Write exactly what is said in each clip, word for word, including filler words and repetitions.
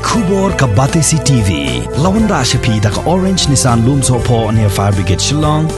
Khubor ka Batesi T V. La wanrah sha phi da ka Orange Nissan Lumsohphoh near Fire Brigade Shillong.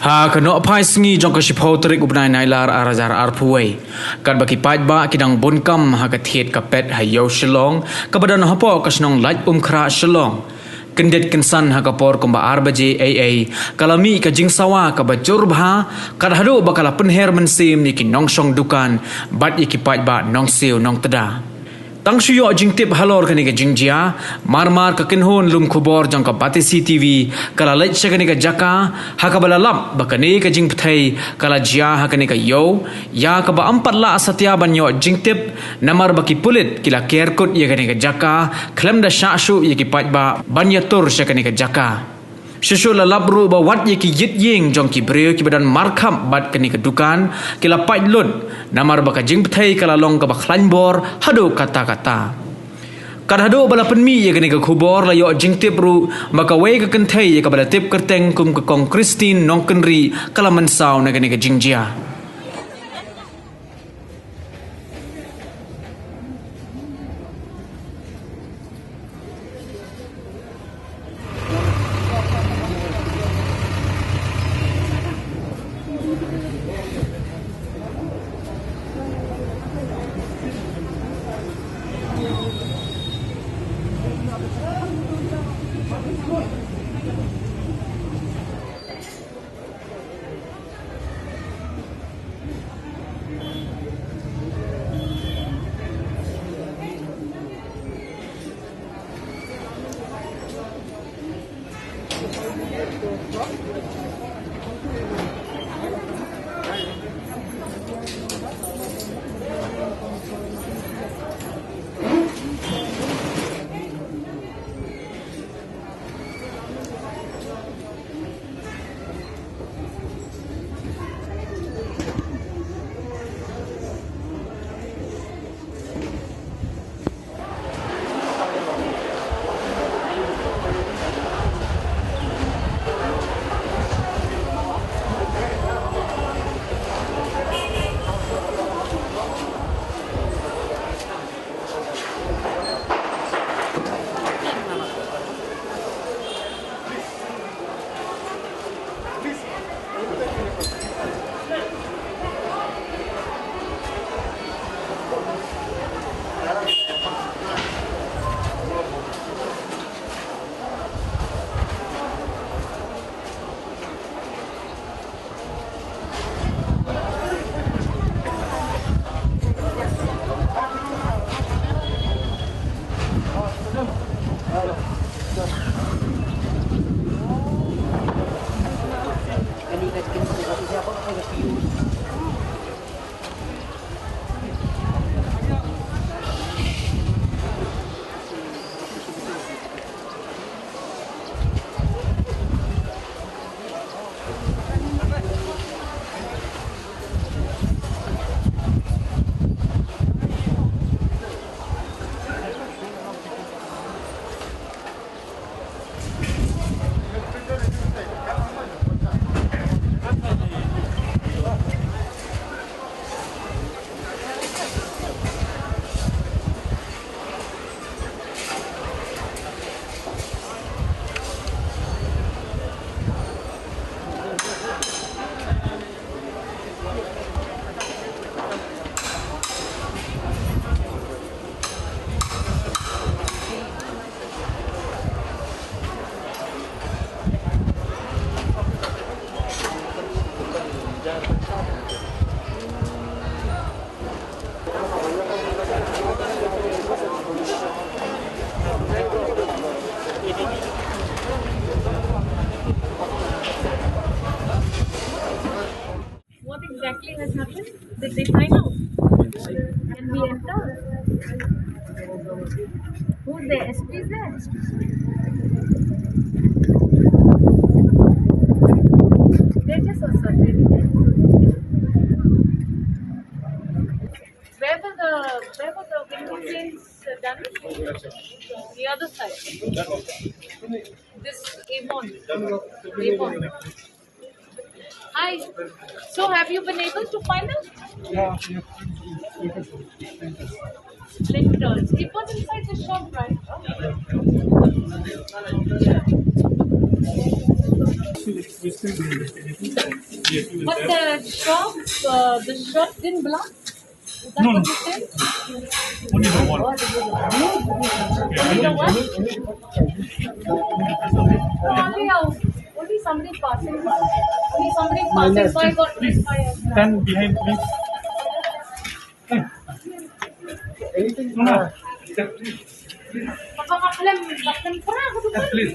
Ha ka nohphai sngi jong ka shiphew tarik u bnai Nailar ar hajar arphew wei, katba ki paidbah ki dang bun kam ha ka thied ka pet ha Ïew Shillong kaba don hapoh ka shnong Laitumkhrah Shillong, kyndit kynsan ha ka por kumba ar baje eiei ka la mih ka jingsawa kaba jur bha, kat haduh ba ka la pynher mynsiem ïa ki nongshong dukan bad ïa ki paidbah nongsiew nongtda. Tang shu ïoh jingtip halor kane ka jingjia, mar mar ka kynhun lum khubor jong ka Batesi T V ka la leit sha kane ka jaka, ha kaba la lap ba kane ka jingpyrthei ka la jia ha kane ka ïew, ïa kaba ym pat lah satia ban ïoh jingtip, namar ba ki pulit ki la ker kut ïa kane ka jaka khlem da shah shuh ïa ki paidbah ban ïatur sha kane ka jaka. Shuh shuh la lap ruh ba wat ïa ki ïit ïing jong ki briew kiba don markhap bad kane ka dukan ki la pait lut, namar ba ka jingpyrthei ka la long kaba khlaiñ bor haduh katta katta. Kat haduh ba la pynmih ïa kane ka khubor la ïoh jingtip ruh ba kawei ka kynthei ïa kaba la tip kyrteng kum ka Kong Christine Nongkynrih ka la mynsaw na kane ka jingjia. What exactly has happened? Did they find out? Can we enter? Who's there? S P is there? They just are circulating. Where was the, where was the window pane, uh, done? The other side. This Avon. Avon. Hi. So have you been able to find it? Yeah, yeah. Splinters. It was inside the shop, right? But the shop, uh, the shop didn't block? Is that No, what no. You said? Only the wall. Only the wall? Only, uh, only somebody passing by. Only somebody passing by got hit by a Stand behind, please. Hey. No, no. Papa, ka khlem, ka khlem pra, ka tu. Please.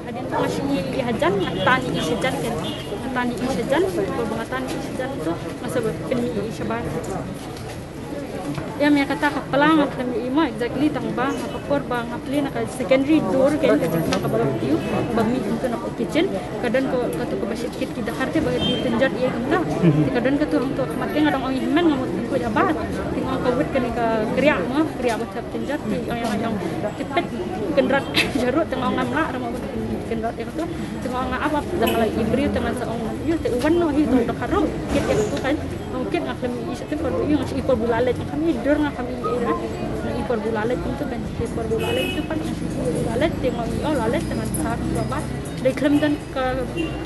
Hadien nga shu ïohi hajan, nga tan ïohi shajan kan. Nga tan ïohi shajan, ko ba nga tan ïohi shajan tu, nga sa ba pynmih ïohi shabar. Ïa, ïa kata ka pla nga khlem ïohi mo exactly tang ba ha ka por ba nga plie na ka secondary door kan, ka jingkhlem kaba la plie ba mih kumta na ka kitchen. Ka don ka, katu kaba shit kit ki dkhar te ba ki tynjat ïa kumta. Te ka don katu hangto ha khmat te nga dang ong ïa hynmen nga mut pynkuid abat. Te nga ong ka wit kane ka kriah mo, kriah ba thep tynjat te ong ïa nga ong te peit kynrad jarud te nga ong ngam lah re mo kynrad ïa katu. Te nga ong nga ap ap da nga la i briew te ngan sa ong ïa te u wan noh hi to da ka ruh kit ïa katu kan. Ong kit nga khlem i sha te por bu i nga i por bu la leit nga khlem i dur nga khlem i ïa nga i por bu la leit kumtu kan i por bu la leit tu kan i por bu la leit te nga ong i o la leit te ngan sa ba ba dei khlem don ka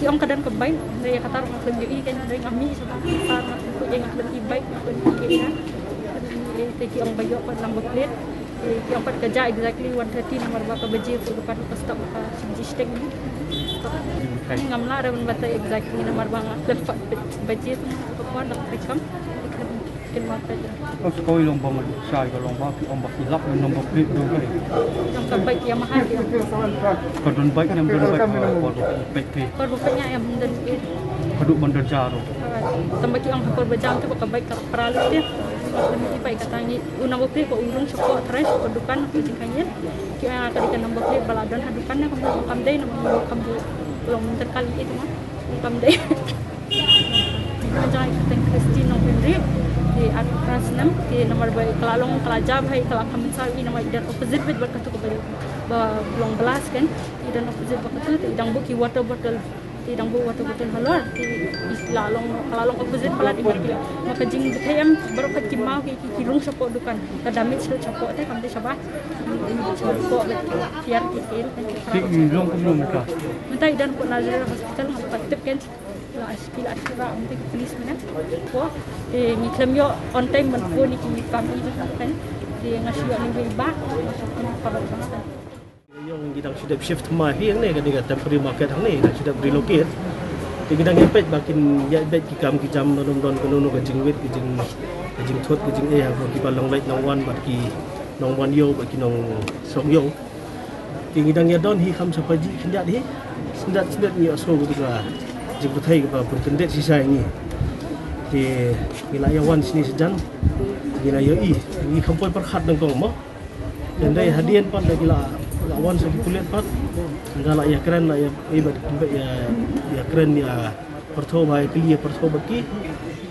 ki ong ka don ka bike dei kata ruh nga khlem ïohi kan dei nga mih sha ba sa nga khlem i bike nga khlem i ïa nga te ki ong ba ïoh ka number plate. Ki ong pat ka jia exactly one thirty namar ba ka baje ka dukan ka stop ka shim ji shteng. Ngam lah re ban batai exactly namar ba nga khlem pat baje tu ka pon da ka kam. Kin ma pat. Ka kawei long ba nga shai ka long ba ki ong ba ki lap number plate don ka. Ka bike Yamaha ki ong. Ka don bike, ka don bike, ka por ba peit. Por ba peit nga ïa ban don. Ka duk ban don jaro. Tang ba ki ong ka por ba jam tu ba ka bike ka pra lut te. Ki bike kata ngi. U number plate ba u rung shapoh trai shapoh dukan ka jingkhangian. Ki ong ka dei ka number plate ba la don ha dukan ne kam dei, kam dei namar kam dei long mynta kali itu mah. Kam dei. Ka jai ka teng Christine Nongpynrih. Ki ar phra snem ki namar ba ka la long ka la jam hai ka la kham mynsaw i namar i don opposite bad ba katu ka ba long blast kan. I don opposite ba katu i dang buh ki water bottle. Te dang buh water bottle halor te i la long, la long opposite palat i mar ki la. Ma ka jingbthei em baroh pat ki maw ki, ki, ki rung shapoh dukan. Ka damage shapoh te kam te shabar. Shapoh bad ki tiar ki tel. Te i long kumno mynta? Mynta i don hapoh Nazareth Hospital nga pat tip kan. La ki la shah mynta ki police mynta. Ko te ngi khlem ïoh on time ban phone ïa ki family kan. Te nga shu ïoh ning ba nga shu phone paralok ba nga. Ïong ngi dang shu dep shift ma hi hangne ka dei ka temporary market hangne ngi dang shu dep relocate. Te ngi dang ïa peit ba kin ïa peit ki kam ki jam ba don don kano kano ka jingwit ka jing ka jingthut ka jingeh ha ki ba long leit long wan bad ki nongwan ïew bad ki nongsong ïew. Te ngi dang ïa don hi kham sa pajih khyndiat hi. Khyndiat khyndiat ngi ïa sngew ka dei ka jingpyrthei kaba pynkyndit shisha ïa ngi. Te ngi la ïa wan shane shajan ngi la ïohi ngi kham poi pyrkhat nyngkong mo. Hynrei hadien pat da ki la, la wan sa ki pulit pat. Nga la ïa kren la ïa, ïa, ïa kren ïa pyrtho ba ïa kylli ïa pyrtho bad ki.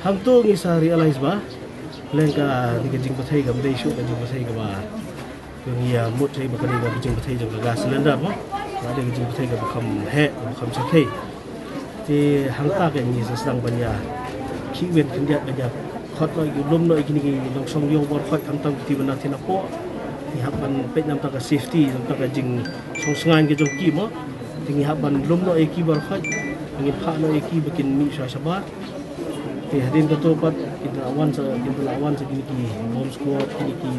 Hangto ngi sa realize ba leng ka dei ka jingpyrthei kam dei shuh ka jingpyrthei kaba ngi ïa mut sa ba ka dei ka jingpyrthei jong ka gas cylinder mo. Ka dei ka jingpyrthei kaba kham heh kaba kham shyrkhei. Te hangta ka ngi sa sdang ban ïa khih win khyndiat ban ïa khot noh ïa ki lum noh ïa kine ki nongsong ïew bor khoit khamtam ki ti ban da ti na poh. Ngi hap ban peit na bynta ka safety na bynta ka jingsong sngain ka jong ki mo. Te ngi hap ban lum noh ïa ki bor khoit. Ngin phah noh ïa ki ba kin mih shuwa shabar. Te hadien kato pat kin da wan sa kin da wan sa kine ki bomb squad kine ki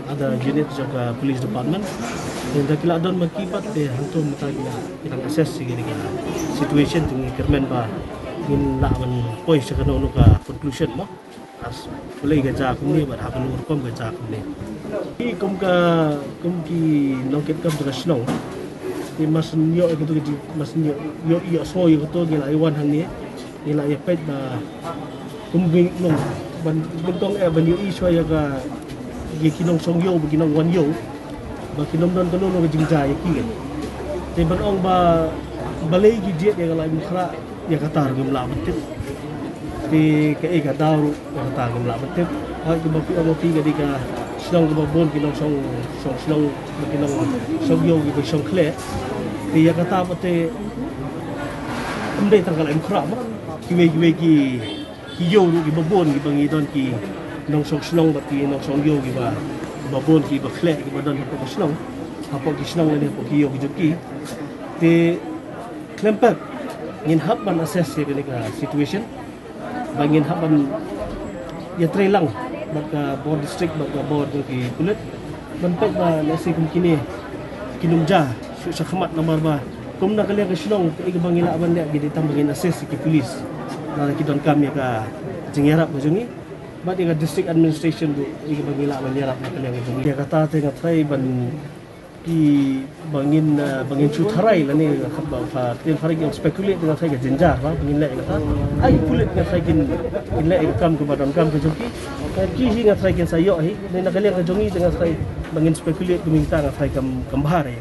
other unit jong ka police department. Te da ki la don ma ki pat te hangto mynta ki la, ki dang assess ïa kane ka situation, te ngi kyrmen ba ngin lah ban poi sha kano kano ka conclusion mo. As balei ka jia kumne bad ha kano rukom ka jia kumne. Ki kum ka, kum ki nongkitkam jong ka shnong, te ma shu ïoh ïa kato ka jing, ma shu ïoh, ïoh, ïohsngew ïa kato, ngi la ïa wan hangne, ngi la ïa peit ba kum ki nong, ban, ban tong eh ban ïohi shuwa ïa ka, ïa ki nongshong ïew bad ki nongwan ïew, ba kin ym don kano kano ka jingjia ïa ki. Te ban ong ba balei ki jied ïa ka Laitumkhrah, ïa kata ruh ngim lah ban tip. Te kaei ka daw ruh, ïa kata ngim lah ban tip. Hooid, kumba phi ong, phi, ka dei ka shnong kaba bun ki nongshong, shong shnong, ki nongshong ïew kiba shong khleh. Te ïa kata pat te ym dei tang ka Laitumkhrah mo. Kiwei kiwei ki, ki ïew ruh kiba bun kiba ngi don ki nongshong shnong bad ki nongshong ïew kiba, kiba bun kiba khleh kiba don hapoh ka shnong, hapoh ki shnong lane hapoh ki ïew ki jong ki. Te khlem pep ngin hap ban assess ïa kane ka situation, ba ngin hap ban ïatrei lang bad ka bor district bad ka bor jong ki pulit ban peit ba lehse kum kine kin ym jia shuh shakhmat, namar ba kum na ka liang ka shnong kaei kaba ngi lah ban leh, ngi dei tang ba ngin assess ïa ki police lada ki donkam ïa ka jingïarap ka jong ngi, bad ïa ka district administration ruh kaei kaba ngi lah ban ïarap na ka liang ka jong ngi. Ïa kata te nga tharai ban ki, ba ngin, eh, ba ngin shu tharai lane, kaba pha ktien phareng ki ong speculate, nga tharai ka jynjar ba ngin leh ïa kata. Ai pulit nga tharai kin, kin leh ïa ka kam kaba donkam ka jong ki. Ki hi nga tharai kin sa ïoh hi. Lane na ka liang ka jong ngi te nga tharai ba ngin speculate kumne, nga tharai kam, kam bha re.